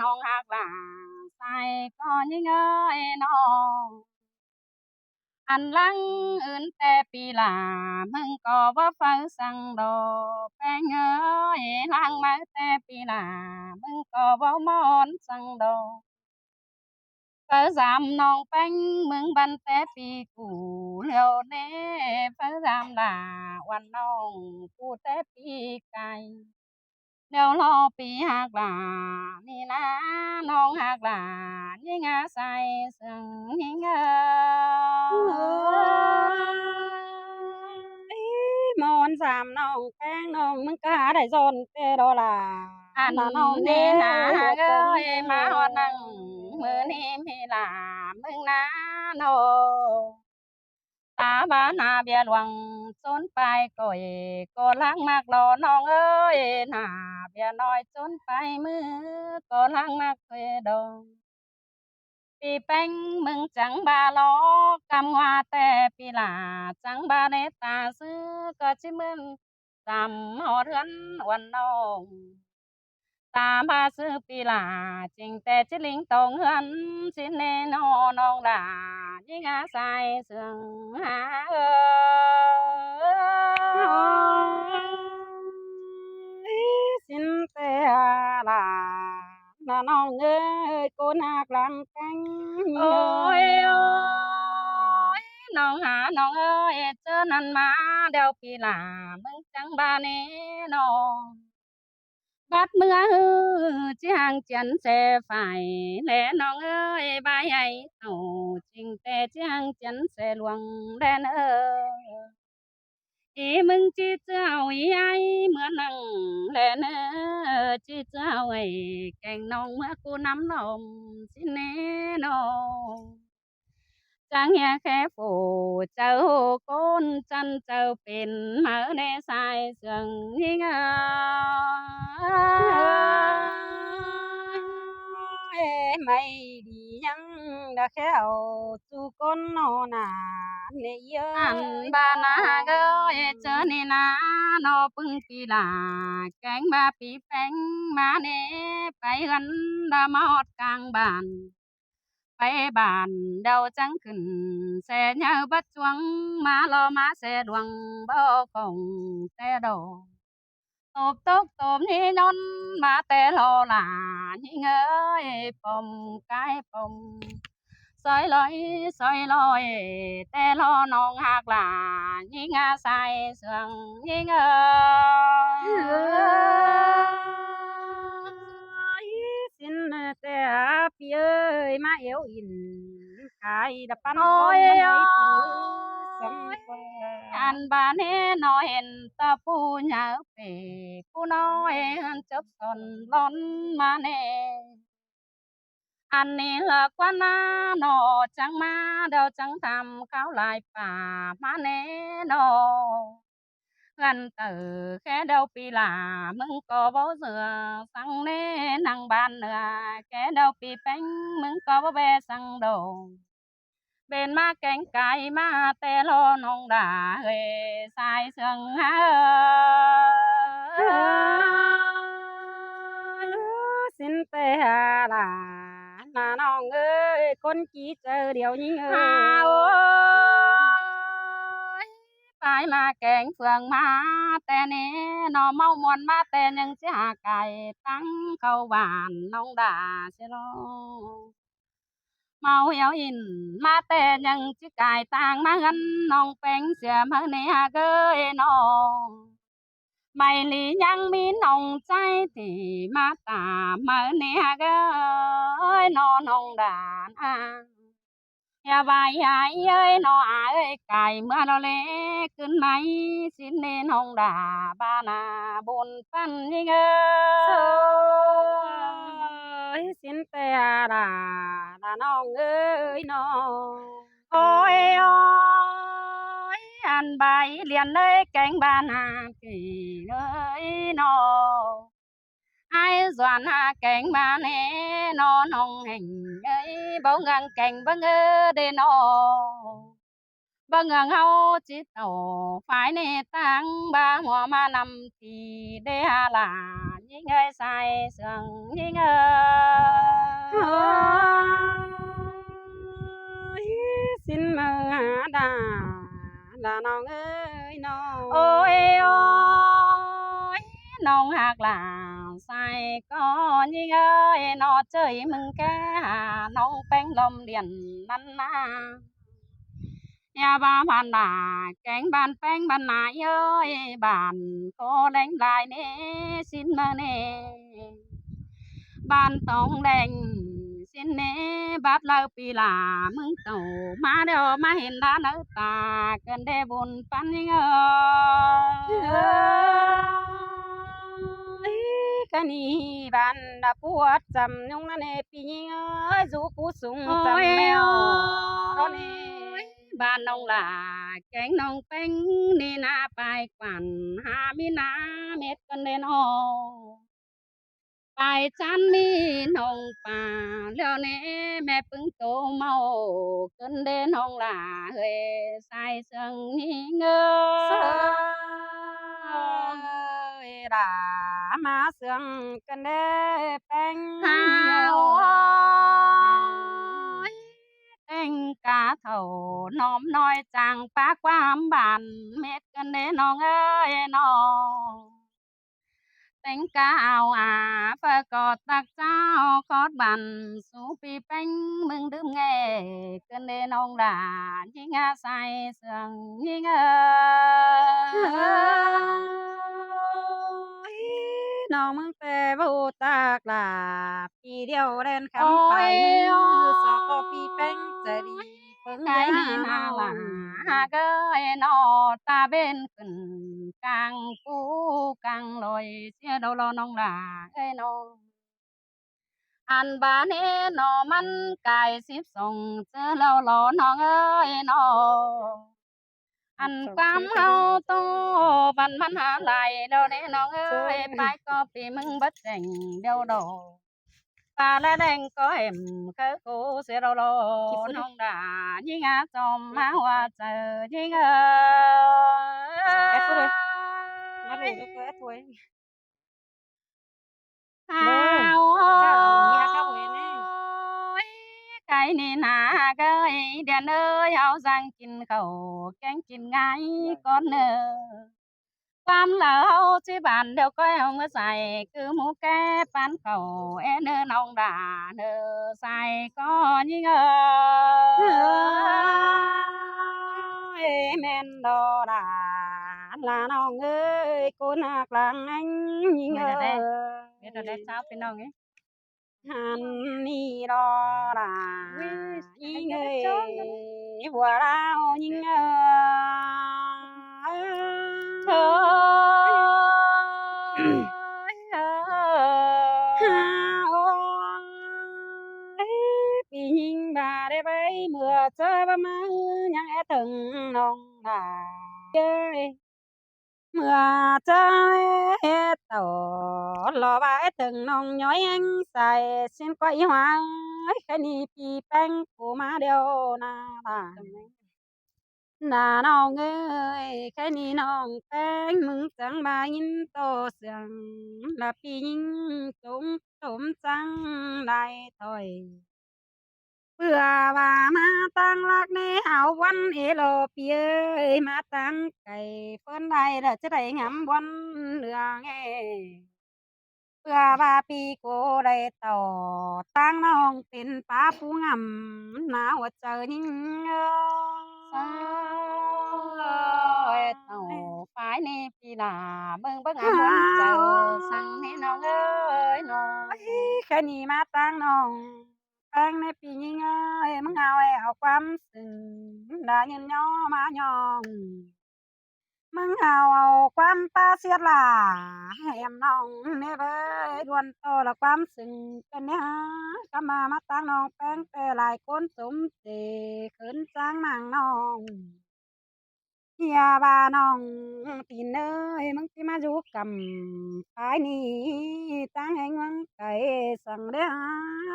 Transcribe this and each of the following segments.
ນ້ອງຮັກຫຼ້າຊາຍກໍຍິງເອີຍນ້ອງ ອັນຫຼັງອື່ນແຕ່ປີຫຼ້າ ມຶງກໍບໍ່ເຝົ້າສັງດອກ ແປ້ງເອີຍ ຫຼັງມາແຕ່ປີຫຼ້າ ມຶງກໍບໍ່ມາອ່ອນສັງດອກ ເຝົ້າສາມນ້ອງແປ້ງ ມຶງບັນແຕ່ປີກູ ແລ້ວເນ ເຝົ້າສາມຫຼ້າ ອ່ອນນ້ອງກູແຕ່ປີກາຍ ແລ້ວລໍປີຮັກຫຼ້ານີ້ນາ ນ້ອງຮັກຫຼ້າຍິງອາໄສເຊິ່ງຍິງເອີຍ ມາອ່ອນສາມນ້ອງແປ້ງ ນ້ອງມຶງກະຫາໄດ້ຊ້ອນແຕ່ດອລາ ອັນນານ້ອງເນນາເອີຍ ມາຮອດນັ່ງມື້ນີ້ມີຫຼ້າ ມຶງນານ້ອງ ຕາບານາເບຍຫຼວງຈົນໄປກໍເອ ກໍລັກມັກລໍນ້ອງເອີຍ ນາເບຍນ້ອຍຈົນໄປມື ກໍລັກມັກເພດອງ ປີແປ້ງມຶງຈັ່ງບາລໍ ກຳວ່າແຕ່ປີຫຼ້າ ຈັ່ງບາເນຕາຊື່ ກໍຊິເໝືອນ ສຳຮອດເຮືອນອ່ອນນ້ອງ ຕາມພາຊື່ປີຫຼ້າ ຈິງແຕ່ຈິລິງຕອງເຮືອນ ຊິເນນໍນ້ອງຫຼ້າ ຍິງອາໄສເຊື່ອງຫາເອີຍ ຊິນແຕ່ຫຼ້າ ນະນ້ອງເອີຍ ໂກນຮັກຫຼັງແປ້ງ ໂອ້ຍ ໂອ້ຍ ນ້ອງຫານ້ອງເອີຍ ເຈີນັ້ນມາ ດຽວປີຫຼ້າ ມຶງຈັ່ງບາເນນ້ອງ ບັດເມື່ອຮື ຈິຫາງຈຽນແສໄຟ ແລນ້ອງເອີຍ ບາຍໃຫຍ່ໂຕ ຈິງແຕ່ຈິຫາງຈຽນແສຫຼວງ ແລເນີ ອີມຶງຈິເຈີເອົາອີໄອ ເມື່ອນັ່ງແລເນີ ຈິເຈີເອົາໄອແກງນ້ອງ ເມື່ອກູນຳລອມ ຊິເນນ້ອງ ຈັ່ງເຮຍແຄຟູ ເຈົ້າໂຫໂກນ ຈັນເຈົ້າເປັນ ມາເນຊາຍເຊື່ອງຍິງເອີຍ ເອ ໄມດີຍັງດາແຄວ ສູ່ກົ້ນນໍນາເນເອີຍ ອັນບານາເອີຍ ເຈີນີ້ນາ ນໍປຶງປີຫຼ້າ ແກງບາປີແປ້ງ ມາເນ ໄປເຮືອນດາມາຮອດກາງບ້ານ ໄປບ້ານດາວຈັ່ງຂຶ້ນ ແສເຍີບັດຈວງ ມາລໍມາແສດວງ ບໍ່ຂອງແຕ່ດອກ ຕົບຕົກຕົບນີ້ຍົນ ມາແຕ່ລໍຫຼ້າຍິງເອີຍ ປ້ອມກາຍປ້ອມ ຊອຍລອຍຊອຍລອຍ ແຕ່ລໍນ້ອງຮັກຫຼ້າ ຍິງອາໄສເຊື່ອງຍິງເອີຍ ຊິນແຕ່ອາປີເອີຍ ມາເອວອິນ ກາຍດະປັນ ໂອ້ຍ ອັນບາເນນໍ ເຫັນຕາປູໃຫຍ່ເປ ຜູ້ນ້ອຍເຮືອນຈົບສອນຫຼອນມາເນ ອັນນີ້ເຫຼືອກວ່ານານໍ ຈັ່ງມາດຽວຈັ່ງຖາມຂ່າວຫຼາຍປ່າມາເນນໍ ເຮືອນເຕີແຄ່ດຽວປີຫຼ້າ ມຶງກໍບໍ່ເຊື່ອສັງເນ ນັ່ງບ້ານເໜືອ ແຄ່ດຽວປີແປ້ງ ມຶງກໍບໍ່ແວະສັງດອກ ເປັນມາແກງກາຍມາແຕ່ລໍນ້ອງດາເອີຍ ຊາຍເຊື່ອງຫາເອີຍ ຊິນແຕ່ຫາຫຼ້ານະນ້ອງເອີຍ ຄົນຈີເຈີດຽວຍິງເອີຍ ຫາໂອຍ ປາຍມາແກງເຟືອງມາແຕ່ເນນໍ ເມົາມ່ວນມາແຕ່ຍັງຊິຫາກາຍຕັ້ງເຂົ້າບ້ານນ້ອງດາເສຍລອ ເມົາຫຽວອິນມາແຕ່ຍັງຊິກາຍຕ່າງມາເຮືອນນ້ອງແປ້ງເສຍເມີເນຮັກເອີຍນ້ອງ ໄມລີຍັງມີນ້ອງໃຈທີ່ມາຕາມເມີເນຮັກເອີຍນ້ອງ ນ້ອງດານອາ ຢ່າວ່າຍາຍເອີຍນ້ອງອາເອີຍ ກາຍເມືອລອເລຂຶ້ນໃໝ່ ຊິເນນ້ອງດາບານາບຸນປັນຍິງເອີຍ ຊິນແຕ່ອາລາລະນ້ອງເອີຍນ້ອງ ໂອ້ຍ ໂອ້ຍ ອັນບາຍລຽນເອີຍ ແກງບານາປີເອີຍນ້ອງ ອ້າຍສວນຫາແກງມາແນ່ນອ ນ້ອງແຫ່ງເອີຍ ບໍ່ເງືອງແກງບໍ່ເງືອເດນອ ບໍ່ເງືອງເຮົາຈິດເອົາ ຝ່າຍເນຕັງ ບາຫົວມານຳຕີເດຫາຫຼານ ຍິງເອີຍ ຊາຍເຊື່ອງຍິງເອີຍ ຊິນເມືອດາ ລະນ້ອງເອີຍນ້ອງ ໂອ້ຍ ໂອ້ຍ ນ້ອງຮັກຫຼານຊາຍກໍຍິງເອີຍ ນອເຈີຍມຶງແກຫານ້ອງແປ້ງລອມລຽນນັ້ນນາ ຢ່າວ່າບ້ານນາແກງ ບ້ານແປ້ງ ບ້ານນາເອີຍ ບ້ານໂຄແລງຫຼາຍເນ ຊິນເມືອເນ ບ້ານຕ້ອງແດງຊິນເນ ບາດລາວປີລາ ມຶງເຈົ້າມາແລ້ວ ມາເຫັນດາເນີຕາ ເກີນເດບຸນປັນຍິງເອີຍ ກະນີ້ບ້ານດາປວດຈຳຍຸງນະເນ ປີຍິງເອີຍ ຢູ່ຜູ້ສູງຈຳແມວ ໂອ້ຍ ໂດນເອ ໂອ້ຍ ບ້ານນ້ອງຫຼ້າ ແກງນ້ອງແປ້ງ ນີ້ນາປາຍກວັນ ຫາມີນາເມັດກັນເດນ້ອງ ປາຍຈັນມີນ້ອງປາ ແລ້ວເນ ແມ່ປຶງໂຕເມົາ ເກີນເດນ້ອງຫຼ້າເອີຍ ຊາຍເຊື່ອງຍິງເອີຍ ເອີຍ ຫຼ້າມາເຊື່ອງກັນເດແປ້ງ ຮາວເອີຍ ແຕ່ງກາເຖົ້ານ້ອມນ້ອຍ ຈາງປາກຄວາມບ້ານ ເມັດກັນເດນ້ອງເອີຍນ້ອງ ແຕ່ງກາເອົາອາ ເຟີກໍຕັກເຈົ້າຂອດບັນ ສູ່ປີແປ້ງມຶງດື່ມແງ່ ເກີນເດນ້ອງຫຼ້າ ຍິງອາໄສເຊື່ອງຍິງເອີຍ ນ້ອງມຶງແຕ່ບໍ່ຮູ້ຈັກຫຼ້າ ປີດຽວແລ່ນຄຳໄປ ໂອ້ຍ ສາວກໍປີແປ້ງໃຈດີ ເບິ່ງ ກາຍນີ້ນາຫຼ້າ ຫາກເອີຍນ້ອ ຕາເບັນຂຶ້ນກາງພູກາງລອຍ ເສຍດອກລໍນ້ອງຫຼ້າເອີຍນ້ອ ອັນບາເນນໍ ມັນກາຍສິບສອງ ເຈີແລ້ວລໍນ້ອງເອີຍນ້ອ ອັນຄວາມເຮົາໂຕ ບັນມັນຫາຫຼາຍແລ້ວເນນ້ອງເອີຍ ປາຍກໍປີມຶງບໍ່ແຈ້ງດຽວດອກ ປາລະແດງກໍເຫັມເຄີໂກ ເສຍລໍລໍນ້ອງດາ ຍິງອາຈອມມາຫົວໃຈຍິງເອີຍ ແອດໂທເລີຍ ມາໂຫຼດແລ້ວກໍແອດໂທເລີຍ ເບິ່ງ ເຈົ້າເອົາເມຍເຂົ້າເຫັນແນ່ ໂອ້ຍ ໄກ່ນີ້ນາເອີຍ ດຽນເອີຍ ເຮົາສັ່ງກິນເຂົ້າແກງກິນງ່າຍກ່ອນເນີ ຄວາມລາວເຮົາຊິບານ ດຽວກ້ອຍເອົາເມືອໃສ່ ຄືໝູແກ່ປານເຂົ້າແອເນີ ນ້ອງດາເນີ ຊາຍກໍຍິງເອີຍ ເອີຍ ແມ່ນດອລາ ລານ້ອງເອີຍ ຄົນຮັກຫຼັງຍິງເອີຍ ເຮັດແລ້ວເດ້ ເຮັດແລ້ວເດ້ ຊາວ ພີ່ນ້ອງເອີຍ ຫັ້ນນີ້ດອລາ ຍິງເອີຍ ຜົວລາວຍິງເອີຍ ເອີຍ ໂອ້ຍ ປີຍິງບາດໄດ້ໄປ ເມື່ອເຈີວ່າມາຍັງແອເຖິງນ້ອງຫຼ້າເອີຍ ເມື່ອເຈີເຮັດຕໍ່ ລໍວ່າແອເຖິງນ້ອງຍ້ອຍແຮງໃສ ຊິນກວ່າອີຫວາຍ ແຄ່ນີ້ປີແປ້ງກູມາດຽວນາລາ ນານ້ອງເອີຍ ແຄ່ນີ້ນ້ອງແປ້ງ ມຶງຈັ່ງມາຍິນຕໍ່ສຽງ ລະປີຍິງຈົງສົມຈັ່ງໄດ້ຖອຍ ເພື່ອວ່າມາຕັ້ງຫຼັກແນວວັນເອໂລ ປີເອີຍ ມາຕັ້ງໄກເພິ່ນໄດ້ ແລ້ວຈະໄດ້ງາມວັນເລື່ອງເອ ເພື່ອວ່າປີໂກໄດ້ຕໍ່ ຕັ້ງນ້ອງເປັນປາຜູ້ງາມ ໜ້າຫົວໃຈຍິງເອີຍ ເອີຍ ເອົາ ຝ່າຍນີ້ປີຫຼ້າ ເບິ່ງເບິ່ງອາບົນເຈົ້າ ສັ່ງໃຫ້ນ້ອງເອີຍນ້ອງ ແຄ່ນີ້ມາຕັ້ງນ້ອງ ແປ້ງໃນປີຍິງເອີຍ ມຶງເອົາ ເອົາຄວາມເຊິ່ງ ດາຍິນຍໍມາຍ້ອງ ມຶງເອົາ ເອົາຄວາມປາສຽດຫຼ້າ ແຮມນ້ອງເນເວີຍ ດ່ວນຕໍ່ລະຄວາມເຊິ່ງ ເປັນແນວກຳມາ ມາຕັ້ງນ້ອງແປ້ງ ແຕ່ຫຼາຍຄົນສົມເສ ເຂີນຈາງນາງນ້ອງ ເຮຍວ່ານ້ອງຕີນເອີຍ ມຶງຊິມາຢູ່ກຳ ປາຍນີ້ ຕັ້ງແຫ່ງເມືອງໄກ ສັງເດຫາ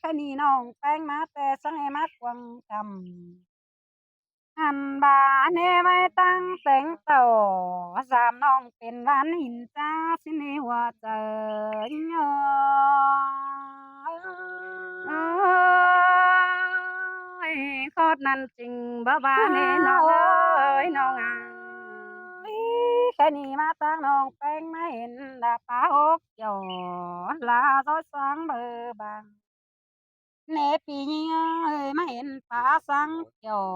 ຄະນີ້ນ້ອງແປ້ງມາແຕ່ສັງ ໃຫ້ມາກວາງກຳ ຫັ້ນວ່າແນ່ໄວ້ຕັ້ງແຕ່ງເຕົ້າ ສາມນ້ອງເປັນຫວານຫີນຈ້າຊິໃນຫົວໃຈ. ໂອ້ຍ ໂຄດນັ້ນຈິງບໍ່ວ່າແນ່ນ້ອງເອີຍ ນ້ອງອາຍ ໄຄນີ້ມາຕາງນ້ອງແປ້ງ ມາເຫັນລະປາຫົກ ເຈົ້າລາຊອດສາງເບີບາງ ແນ່ພີ່ຍິງເອີຍ ມາເຫັນປາສັງເຈົ້າ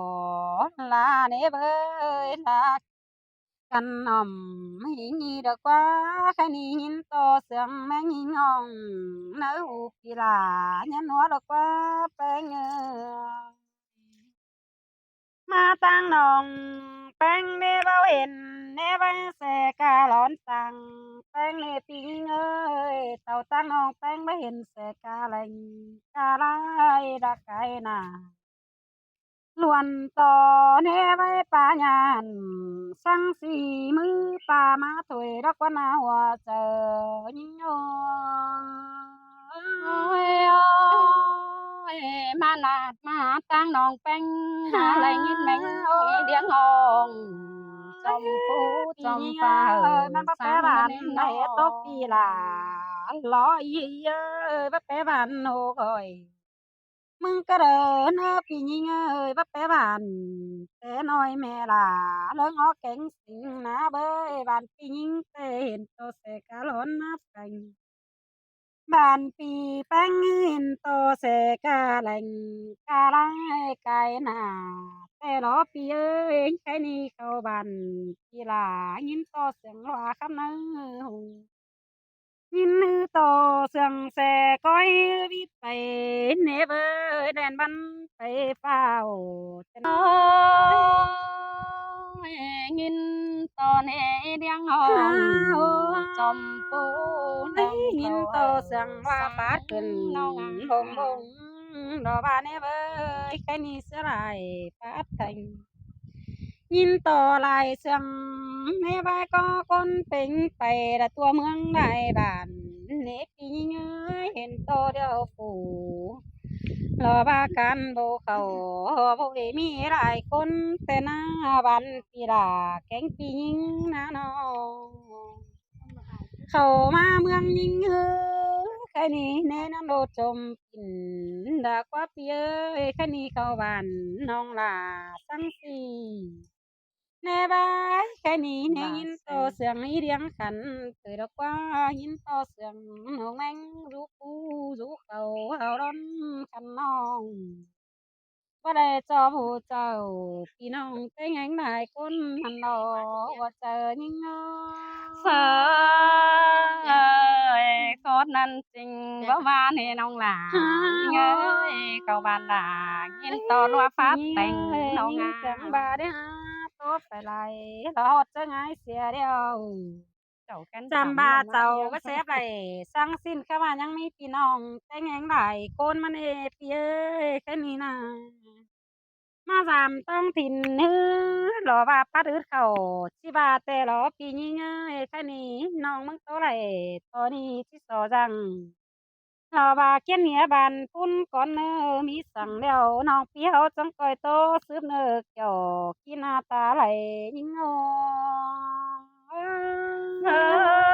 ລາແນ່ເບີຍລາ ກັນອ້ອມຫິງອີດອກວ່າ ໄຄນີ້ຍິນຕໍ່ສຽງແມງຍິງຮ້ອງ ໃນຫູພີ່ຫຼ້າ ຍາມຫົວດອກວ່າແປ້ງເອີຍ. ມາຕາງນ້ອງແປ້ງແນ່ເວົ້າເຫັນ ແນ່ໄວ້ແສກາຫຼອນຕັງແປ້ງແນ່ພີ່ຍິງເອີຍ ເຕົ້າຕາງນ້ອງແປ້ງມາເຫັນແສກາແຫຼງກາລາຍດາກາຍໜ້າ ລວນຕໍ່ແນ່ໄວ້ປາຍານ ສັງສີມືປາມາຖອຍດອກວ່າໜ້າຫົວໃຈຍິງໂອ. ໂອ້ຍ ໂອ້ຍ ມານາດມາຫາຕາງນ້ອງແປ້ງ ຫາໄດ້ຍິນແມງດຽງຮ້ອງ ຈອມພູຈອມຟ້າ ມັນບໍ່ແປວ່າໄດ້ຕົກປີລາ ລໍອີເອີຍ ບໍ່ແປວ່າໂນກອຍ ມຶງກະເດີນເອີ ພີ່ຍິງເອີຍ ບໍ່ແປວ່າແຕ່ນ້ອຍແມ່ຫຼ້າ ເລີງອອກແກງສິງນາເບີຍ ບ້ານພີ່ຍິງແຕ່ເຫັນໂຕແສກະຫຼອນນາແປ້ງ ບ້ານປີແປ້ງຍິນຕໍ່ແສກາແຫຼງກາລາຍກາຍໜ້າ ແຕ່ລໍປີເອີຍ ໄຄນີ້ເຂົ້າບ້ານປີຫຼ້າ ຍິນຕໍ່ສຽງຫຼ້າຄຳໃນຫູ ຍິນຕໍ່ສຽງແສກ້ອຍວິດໄປ ເນເບີຍແລ່ນບັນໄປຟ້າວ ໂອ້ຍ ຍິນຕໍ່ແນ່ດຽງຮ້ອງ ຈອມປູ ໄດ້ຍິນຕໍ່ສຽງວ່າປາດຂຶ້ນ ບົງບົງ ດອກວ່າແນ່ເບີຍ ໄຄນີ້ສະຫຼາຍປາດໄທ ຍິນຕໍ່ຫຼາຍສຽງ ແມ່ວ່າກໍຄົນເປັງໄປລະຕົວເມືອງຫຼາຍບ້ານ ເນ ພີ່ຍິງເອີຍ ເຫັນຕໍ່ດຽວຜູ້ ລໍວ່າການບໍ່ເຂົ້າ ບໍ່ໄດ້ມີຫຼາຍຄົນ ແຕ່ໜ້າບ້ານປີຫຼ້າ ແກງພີ່ຍິງນານ້ອງ ເຂົ້າມາເມືອງຍິງເອີຍ ໄຄນີ້ແນ່ນຳໂລດຈົມ ດາກວ່າປີເອີຍ ໄຄນີ້ເຂົ້າບ້ານນ້ອງຫຼ້າສັງສີ ແນ່ບາຍ ໄຄນີ້ແນ່ຍິນຕໍ່ສຽງອີດຽງຂັນ ເກີດດອກວ່າຍິນຕໍ່ສຽງນ້ອງແມງ ຢູ່ປູຢູ່ເຂົ້າເຮົາຮ້ອນຂັນນ້ອງ ບໍ່ໄດ້ຈອບຜູ້ເຈົ້າ ພີ່ນ້ອງແຕ່ງແຮງຫຼາຍຄົນຫັ້ນດອກ ຫົວໃຈຍິງເອີຍ ເອີຍ ໂຄດນັ້ນ ຈິງບໍ່ວ່າແນ່ນ້ອງຫຼ້າເອີຍ ເຂົ້າບ້ານຫຼ້າ ຍິນຕໍ່ລົວພາແຕ່ງນ້ອງງາມ ຈັ່ງບາດຫາໂຕໄປໄຫຼ ລອດຈະຫງາຍເສຍແລ້ວ ຈຳບາເຈົ້າບໍ່ແຊບໄຫຼ ສັງສິນຄຳວ່າຍັງມີພີ່ນ້ອງແຕ່ງແຮງຫຼາຍຄົນມາແນ່ ພີ່ເອີຍ ແຄ່ນີ້ນາ ມາສາມທ້ອງຖິ່ນເຮີ ລໍວ່າປາດອຶດເຂົ້າ ຊິວ່າແຕ່ລໍພີ່ຍິງເອີຍ ໄຄນີ້ນ້ອງເມືອງໂຕໄຫຼ ຕອນນີ້ຊິສໍຈັ່ງ ລໍວ່າຂຽນເຫຍບ້ານພຸ້ນກ່ອນເນີ ມີສັງແລ້ວນ້ອງພີ່ເຮົາຈັ່ງຄ່ອຍໂຕ ສືບເນີກເຈົ້າກິນໜ້າຕາໄຫຼຍິງເອີຍ ເອີ